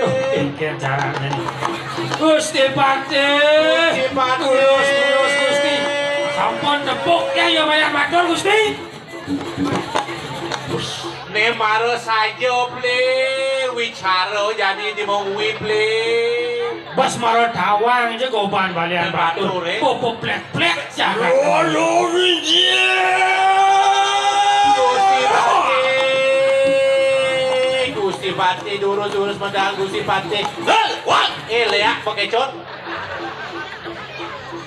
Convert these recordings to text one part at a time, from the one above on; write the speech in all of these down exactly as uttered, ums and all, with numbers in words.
Pikir carane. Gusti Patih. Gusti Patih. Tulus, tulus, Gusti. Sampun tepuk ya, ya, Bayan Batur, Gusti. Ne mara saja, Bli. Wicara jani di mengwi, Bli. Bas mara tawang aja goban balian batur, eh. Batur, eh. Popo plek-plek jagat. Lolo Wijaya. Gusti Patih. Gusti Patih, durus-durus medang Gusti Patih. Hei, wah. Eh, leak pakecut.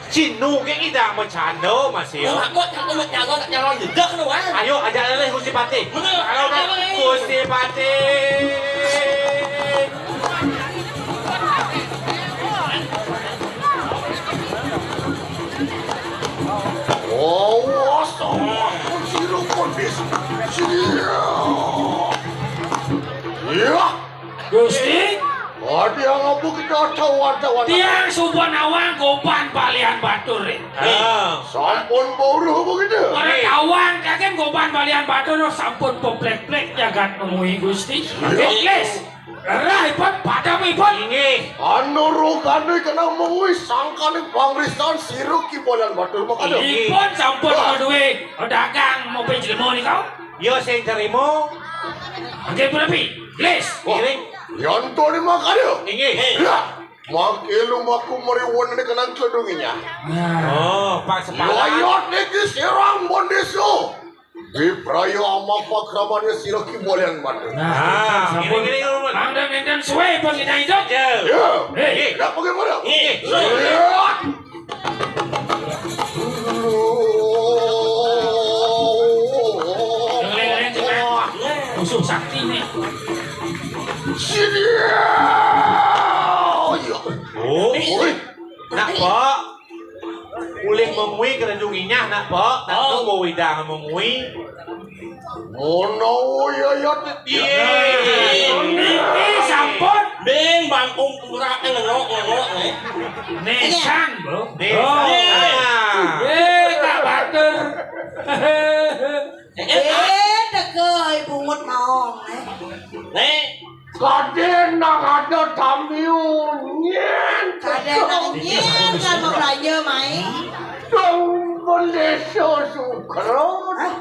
Cinu ke idang bercanda masih. Ayo, ajak leleh Gusti Patih. Bener. Kalau udah Gusti Patih. Oh, sama sirupun bis. Iya. Gusti. Adi yang apa kita tawar-tawar. Tiang suba nawang goban balian batur, eh. Ah. Sampun buruh begitu. Ora tawang, yakin goban balian batur sampun peplek-plek jagat mengwi, Gusti. Iya. Lis. Rerah ipun, padam ipun. Inggih. Anu rugane kena mengwi sangkane pangristan sira ki balian batur makanya. Ipun sampun maduwe dagang mobil jelema nika. Ya, sing terima. Nggih, punapi? Lis. Wah, ngiring. Yan to ni makanya. Inggih. Ya. Mangke lumaku meriwon ni kenang kedunginya. Nah. Oh, pas sepalan. Layot niki sirang bondeso. Dipraya ama pakramane sira ki balian mati. Nah, ah, sampun. Ngiring, ngiring, ngiring. Mangda nenten suwe pangidang hidup. Ya. Ya. Hei. Nggih. Dak bagaimana? Nggih. Ya. Musuh sakti nih. Sini. Oh, iya. Oh. Oi. Nak, Pak. Ulih mengwi kerendung inyah, nak, Pak. Nak, oh. Nunggu widang mengwi. Ngono ya, ya, Tit. Iya. Niki sampun. Bing, bangkung pura, eh, ngengok, ngengok, eh. Nesan, Bro. Nesan. Oh. Iya. Eh, Kak Batur. Eh, teka, eh, bungut maong, eh. Nek. Kadén nang ada tamiu nyén. Kadén nang nyén kan mau belanja, Mai. Dong Bendesa Sukro. Hah?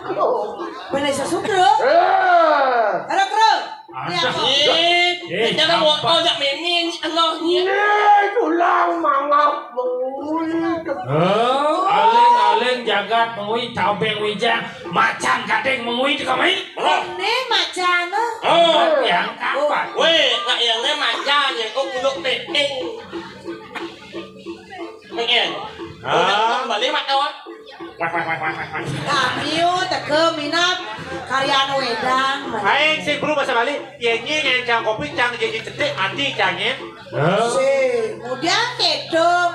Bendesa Sukro? Eh. Halo, Kro. Ada. Ini apa? Eh, eh, jangan mau tahu jak mimin, Allah, ya. Ini tulang mangap mengui. Oh, aling-aling jagat mengui, tabeng wijang, macan gading mengui juga, Mai. Ini macan, oh. Oh. Yang kapan? Weh, nak yang ni macan, yang kau kuluk pepeng. Pengen. Ah. Udah kembali, Mak, kawan. Wah, wah, wah, wah, wah, wah. Kamiu teka minab karyan wedang. Aing sing perlu bahasa Bali. Yenyi ngencang kopi, cang jeji cetik, mati cangin. Hah? Si, kemudian kedo.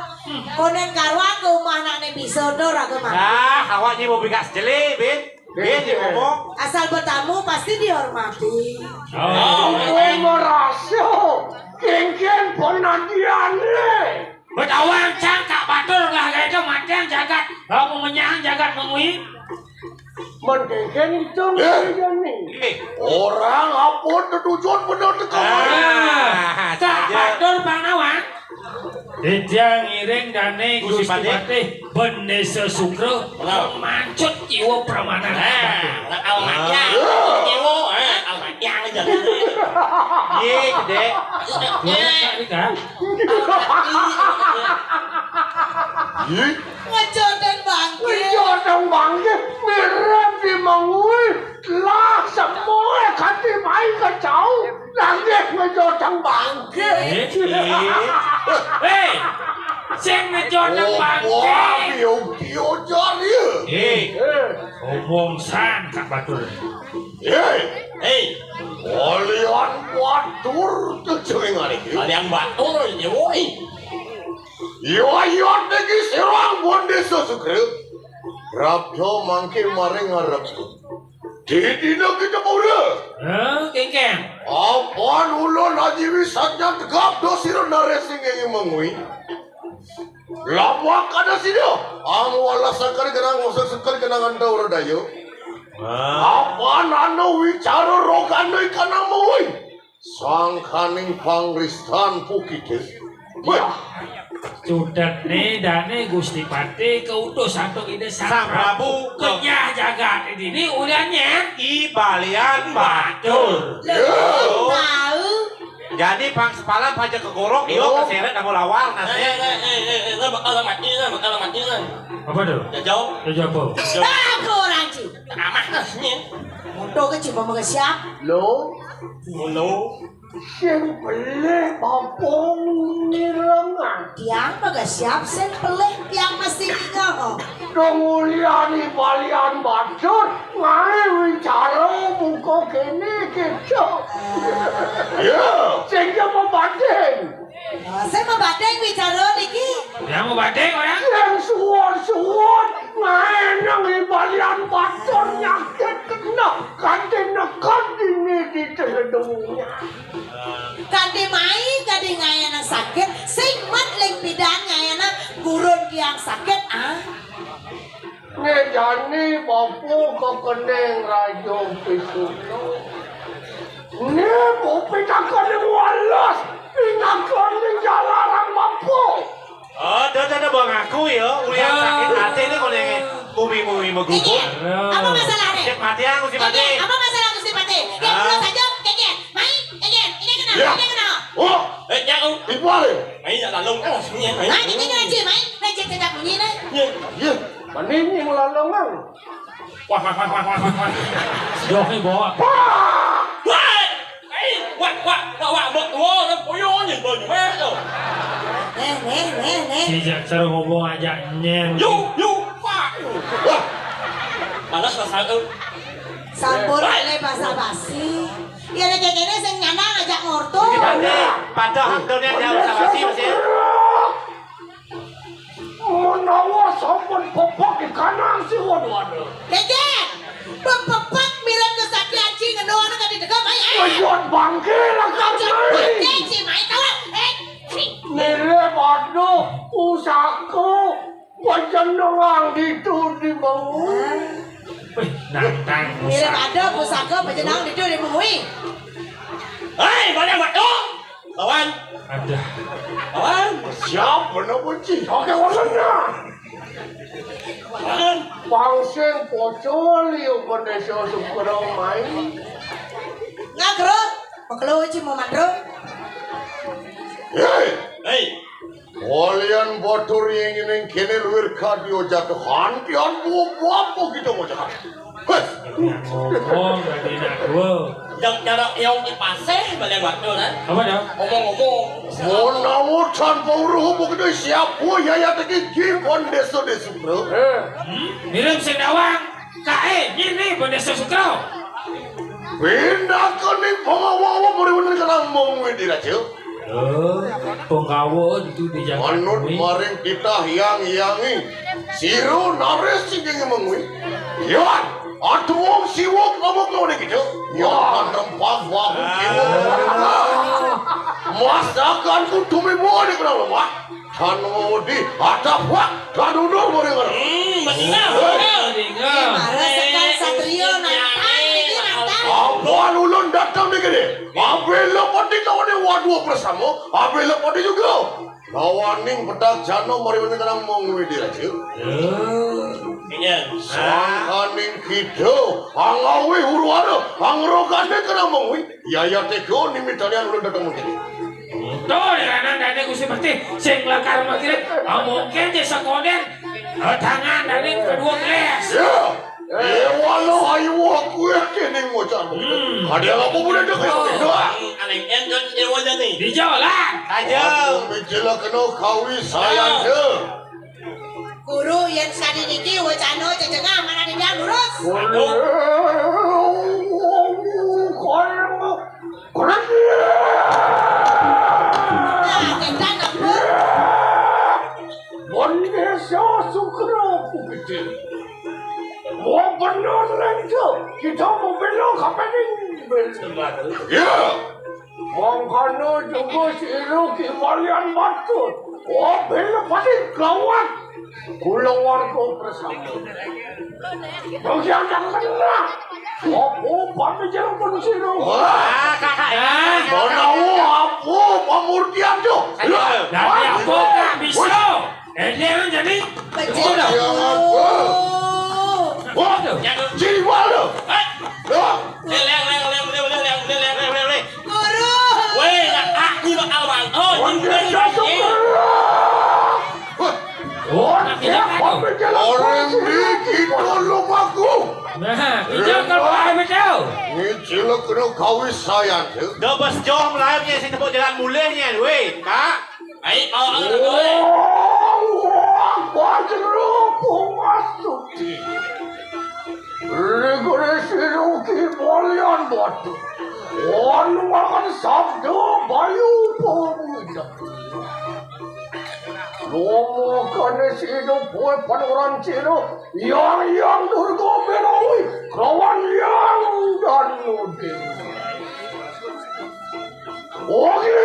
Konen karuan ke rumah anaknya bisa do raga mati. Ah, awak ni mau bikas jeli, Bin. Bin, dia ngomong. Asal bertamu pasti dihormati. Oh. Aku merasa kengken penantian ni. Betawang cang Kak Batur lah gaya itu matian jagat. Kamu menyang jagat mengui. Mendengken itu. Eh. Ni. Eh. Orang apa tujuan benar tu kau? Ah, Kak saja. Batur Bang Nawang. Dia ngiring dane Gusti Gusti Patih. Patih Bendesa Sukro. Benar. Mancut jiwa peramanan. Nah, nak awak matian. Ah. Jiwa, eh, awak matian aja. Ye, gede. Ye. Ih. Ngejodeng bangke. Ngejodeng bangke. Mirip di mengui. Lah, semua kati mai kacau. Nangis ngejodeng bangke. Eh, eh. Hei, sing ngejodeng bangke. Oh, wah, piu-piu jar ya. Eh. Eh. Omong san, Kak Batur. Hei. Hei. Kalian Batur tu jeneng ari. Kalian Batur, ya, woi. Yo, yo, niki sirang Bendesa Sukro. Rabda mangke maring ngarep. Didina kita pura. Hah, kengkeng. Apan ulun aji wisatnya tegap do sira naresing yang mengui. Labuh kada sida, ang wala sakali kenang, wasa sakali kenang anda ora daya. Ah. Apan anu wicara rogane kanang mengui. Sangkaning pangristan pukite. Wah, cudetne dane Gusti Patih kautus antuk Ida Sang Sang Prabu Prabu kenyah jagat dini uliannya. I balian batur. Lho, tahu. Jadi pang sepalan paja kegorok, iyo keseret dangol awal nasi. Eh, eh, eh, eh, eh, bakal mati, bakal mati. Apa tuh? Jajau. Jajau apa? Aku orang ci. Amah nasinya. Motor ke cuma mau siap. Lo. Lo. Sing pelih bapong nirengan. Tiang baga siap sing pelih tiang mesti ninggal. Dong uliani balian batur ngae wicara buka kene kita. Ya. Sing dia membanding. Sing membanding wicara niki. Yang membanding orang. Yang suwon-suwon ngae nang balian batur nyakit kena kanthi nekad dini di teledungnya. Kanthi mai kadhi ngaena sakit, sing mat ling pidan ngaena gurun tiang sakit, ah. Ngejani bapu kekening Raja Pisuna. Ni bupi takon ning walas, pinakon ning jalaran bapu. Oh, dah, dah, dah, bang aku ya, ulian sakit hati ni kau ni bumi-bumi megubuk. Kekit, apa masalah ni? Cek mati aku si mati. Kekit, apa masalah aku si mati? Yang dulu saja, kekit, mai, kekit, ini kena, ini kena. Oh, eh, ya, oh. Ibu ale. Mai nak lalung kan sini, mai. Mai, ini kena je, mai, mai je tetap bunyi ni. Ya. Ya, mana ni yang lalung kan? Wah, wah, wah, wah, wah, wah. Sejauh ni bawa. Wah! Wah! Wah, wah, wah, wah, mak tua, nak puyuh ni, baju mak tu. Neh, neh, neh, neh. Sejak seru ngomong aja nyen. Yu, yu, pak, yu. Wah! Panas pasal tu. Sampun oleh basa-basi. Ya, nek kene sing nyandang aja ngorto. Padahal dunia jauh sama sih, Mas, ya. Menawa sampun pepek di kanan si waduh. Kejen! Pepepek mirip kesakti anjing ngeno ana kadi degem, ai, ai. Wayot bangke lakar mai. Kejen si mai kawan. Eh, si. Nire waduh, pusaka pajenengan ditu di bawah. Wih, nantang. Nire waduh, pusaka pajenengan ditu di bawah. Hei, balik waduh. Lawan. Ada. Lawan. Siap, bener benci. Oke, wawannya. Lawan. Pangsing pocol, yuk, Bendesa Sukro main. Ngagro, pekelo, Ci, mau mandro. Hei. Hei. Kalian batur yang ini kene luwir kadio jatuhan, pian buah apa kita mau jahat. Ngomong tadi nak dua. Yang cara yang dipaseh balik waktu kan. Apa dah? Ngomong-ngomong. Menawa tanpa uruh begitu siapa ya ya tadi gibon desa desa bro. Hmm? Mirip sing dawang. Kae, nyini bendesa sukro. Pindah ke ning pengawa-awa muriwene kenang mung widi raja. Oh, penggawa itu di Jakarta. Manut maring titah yang yangi. Siro naris sing mengwi. Yan, atuh wong siwok ngomong ngene gitu. Yan, tempat wahu kiwa. Masakan kudu mewah di kenal lemah. Kan wedi, ada buat, kan undur mari ngene. Hmm, betul. Hei. Marah sekal satrio nantang, ini nantang. Apa ulun datang di kene? Apa lo pati kawane waduh bersama? Apa lo pati juga? Lawaning petak jano mari wene kenang mongwi di raja. Iya. Sangkaning kita, angawi huru-hara, angrogane kenang mongwi. Yaya tega nimitanian ulun datang mungkin. Tuh, ya, anak dane Gusti Pati, sing lakar magrib, ah, mungkin di sekoden, eh, tangan dane kedua gelas. Ya. Eh, walau ayu aku ya kene ngucap. Hmm. Ada apa boleh dengar? Oh. Doang. Aneh, yang kan dewa jadi. Di jalan. Aja. Aku menjelak kena kawi sayang je. Guru, yen sakadi niki wacana cecengah manah dinian lurus. Waduh. Nah, kedan ampun. Bendesa Sukro Bukit. Wah, bener lenjo. Kita mau belok apa nih? Ya. Mangkana juga siru ki walian batur. Oh, belok pati gawat. Kulawarga bersama. Bagian yang tengah. Apa pamikiran pun sira? Wah, kakak ya. Menawa apa pamurtian tu? Ayo. Dari apa tak bisa? Eh, dia kan jadi. Betul. Bagian apa? Wah, jiwa tu. Eh. Loh. Leng, leng, leng, leng, leng, leng, leng, leng, leng, leng, leng. Guru. Weh, nak aku nak abang. Oh, ini. Orang iki tulung aku. Nah, kita kan paham betul. Ini cilok kena kawis saya tu. Dah bas jom lah ni sing tepuk jalan mulih ni, weh, Kak. Ai, oh, oh, oh. Wah, wah, jeruk, bunga suci. Rigore siruki balian batu. Anu akan sabda bayu pemudam. Lomo kane sido boy panoran ciro. Yang yang durgo berawi. Kawan yang dan nudin. Oke.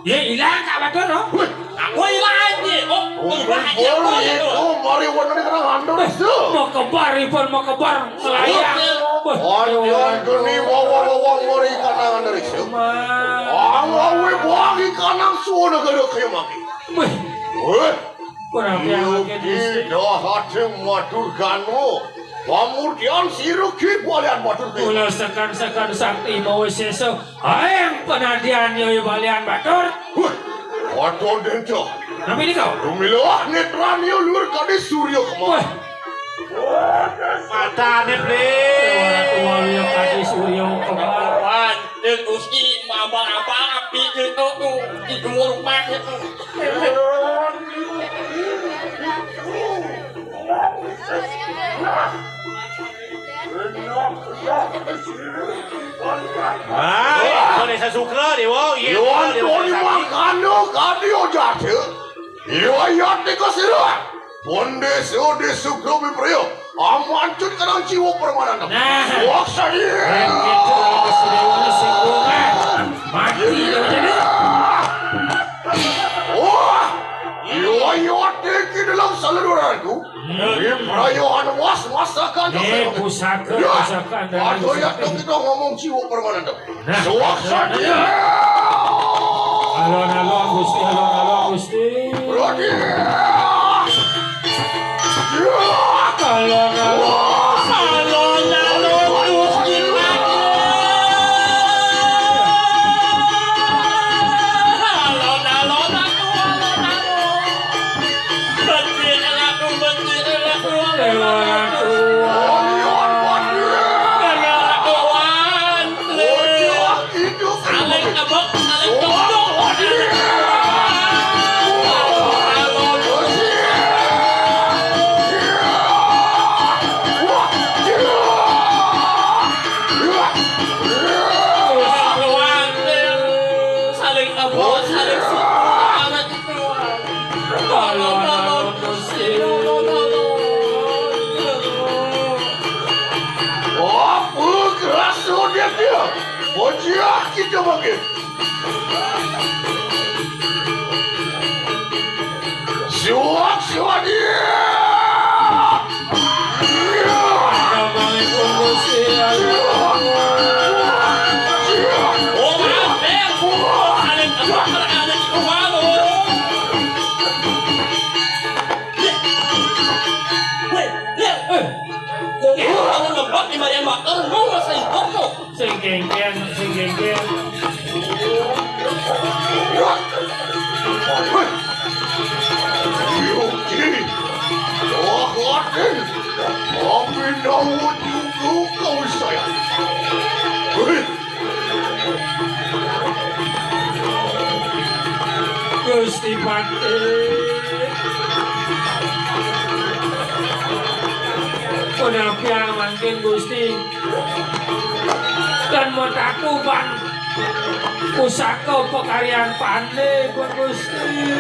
Ya ilang Kak Batur no. Aku ilang aja. Oh, oh, ilang aja. Oh, mari warna ni kena handal. Mau kebar, Ipan, mau kebar. Selayang. Artian geni bawa-bawa mari kanangan dari siapa? Angawe buangi kanang suara gada kayu maki. Weh. Weh. Kurang biang lagi di sini. Dah hati matur ganu. Pamurtian siruki balian batur. Kula sekan-sekan sakti mawa sesa. Hayang penadian yoi balian batur. Weh. Waduh dento. Nabi ni kau? Lumilah netran yo luar kade suryo kemah. Weh. Matane, Bli. Ora tuwa liya kadi surya kembar. Wah, den Gusti, mabang-abang api gitu tuh. Di dua rumah itu. Ah, Desa Sukra, Dewa. Iya, Dewa, Dewa, Dewa, makano kadi ojate. Iya, iya, tika sira. Bonde sode sugro mipriya. Amancut kadang jiwa permanandem. Nah. Wah, saya. Yang gitu, Mas Dewa, sing kurang. Mati dia jadi. Wah, iya, iya, tinggi dalam saluranku. Hmm. Mipriya anu was, masakan. Eh, pusaka, ya, pusaka andalan. Aduh, ya, pusaka. Kita ngomong jiwa permanandem. Nah. Suwaksadia. Alon-alon Gusti, alon-alon Gusti. Rodi. Alon-alon. Alon-alon Gusti. Alon-alon aku, alon-alon. Bencin aku, bencin aku, alon-alon aku. Alon-alon. Saling tebak, saling tebak. Saling tebak, saling suka. Apa kerasa dia dia? Bocah kita bangkit. Suak, suak dia. Sing kengken, sing kengken. Yuki, wah, Raden, kami nawa juga kau saya. Hei, Gusti Patih. Punapi mangkin Gusti. Dan mataku ban pusaka pakaryan pandhe, Gusti.